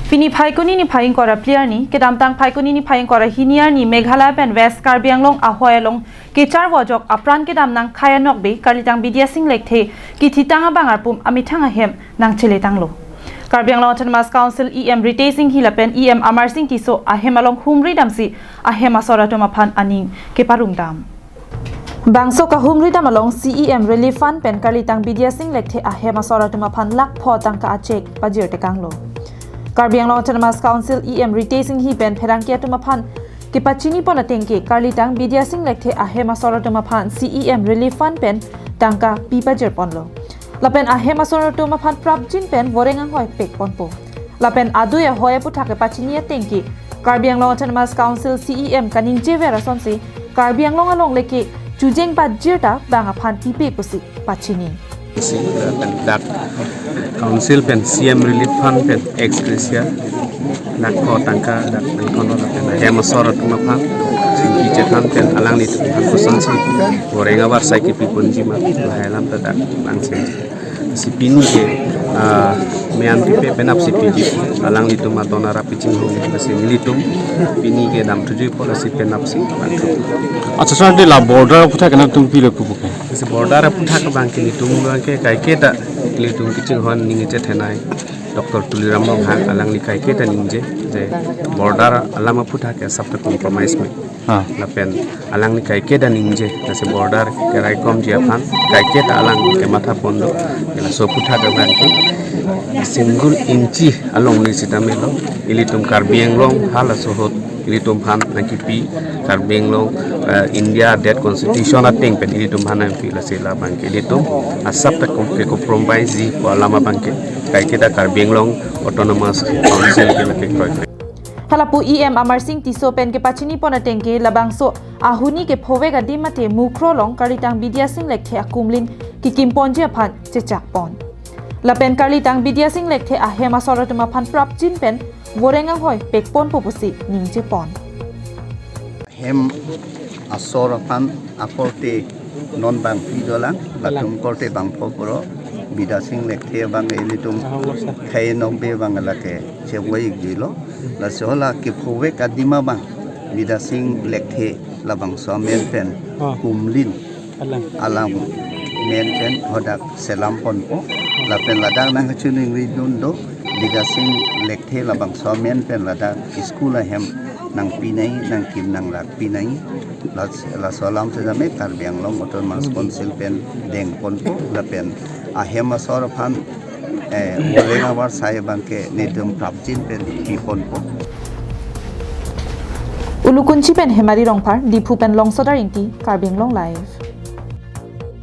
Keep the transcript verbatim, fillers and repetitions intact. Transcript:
Pini Phaikuni niphai ingkoi ra phli arni, kedamtang Phaikuni niphai ingkoi ra hini arni Meghalaya pen West Karbi Anglong ahoi along kecharvo ajok apran kedam nangkhai anokbe Karlitang Bidya Sing Lekthe kithitang abang arpum amethang ahem nangcheletanglo. Karbi Anglong Autonomous Council E M Ritesh Enghi lapen E M Amarsing Tisso ahem along humri damsi ahem asor atum aphan aning keparong dam. Bangso kahumri dam along C E M Relief Fund pen Karlitang Bidya Sing Lekthe ahem asor atum aphan lakh pho tangka a cheque pajir tekanglo. Karbi Anglong Autonomous Council E M Ritesh Enghi pen pherangke atum aphan kepachini pon ateng ke Karlitang Bidya Sing Lekthe ahem asor atum aphan C E M Relief Fund pen tangka pi pajir ponlo. Lapen ahem asor atum aphan prapjin pen voreng anghoi pek ponpo. Lapen adui ahoi aputhak kepachini ateng ke Karbi Anglong Autonomous Council C E M kaningje ver asonsi Karbi Anglong along leke chujeng pajir ta bang aphan pipe pusi pachini. Dak Council pen C M Relief Fund pen ex gratia lakh pho tangka dak pangkon lapen ahem asor atum aphan singki chethan pen alanglitum aphan kosonsi voreng avarsai kepi ponji ma lahai alam ta dak langsen. Si pini ke, ah, me-an pipe penap si piji alanglitum adon arap kachinghon, lasi nelitum pini ke dam thujuipo, lasi penap si bangthu. Acha, sir, de la border aputhak nangtum pilo pupuke? Si border aputhak abang ke nelitum abang ke kaiketa nelitum kachinghon ningje thenei Doctor Tuliram Ronghang alangli kaiketa ningje je border alam aputhak ke asap ta compromise me. Ha. Lapen alangli kaiketa ningje, lasi border keraikomji aphan kaiketa alang kematha pon do. Laso aputhak abang ke single inchi along ni sita melo, ilitum Karbi Anglong halaso ahut ilitum aphan nangkipi, Karbi Anglong, eh, India det constitution ateng pen ilitum aphan nangpi, lasi labang ke ilitum asap ta kom-, ke compromise ji pu alam abang ke kaiketa Karbi Anglong Autonomous Council ke lake kroi. Halapu E M Amarsing Tisso pen kepachini pon ateng ke labangso ahuni kephovek adim mate Mukroh along Karlitang Bidya Sing Lekthe akumlin kikim ponji aphan chechak pon. Lapen Karlitang Bidya Sing Lekthe ahem asor atum aphan prapjin pen voreng anghoi pek ponpo pusi ningje pon. Hem asor aphan akorte non bangphli dolang, latum korte bangpho puro, Bidya Sing Lekthe abang ilitum khei nokbe abang lake chevoi gilo, laso la kephovek adim abang Bidya Sing Lekthe labangso amen pen Ah. kumlin Alang. alang amen pen hadak selam ponpo, lapen ladak nangkachiningri dun do, Bidya Sing Lekthe labangso amen pen ladak school ahem nangpinei, nangkim nanglakpinei, las-, laso alam setame Karbi Anglong Autonomous Council pen deng ponpo, lapen ahem asor aphan, eh, voreng avarsai abang ke nelitum prapjin pen pi ponpo. Ulukunchi pen Hemari Rongphar, Diphu pen Longsodar Ingti, Karbi Anglong Live.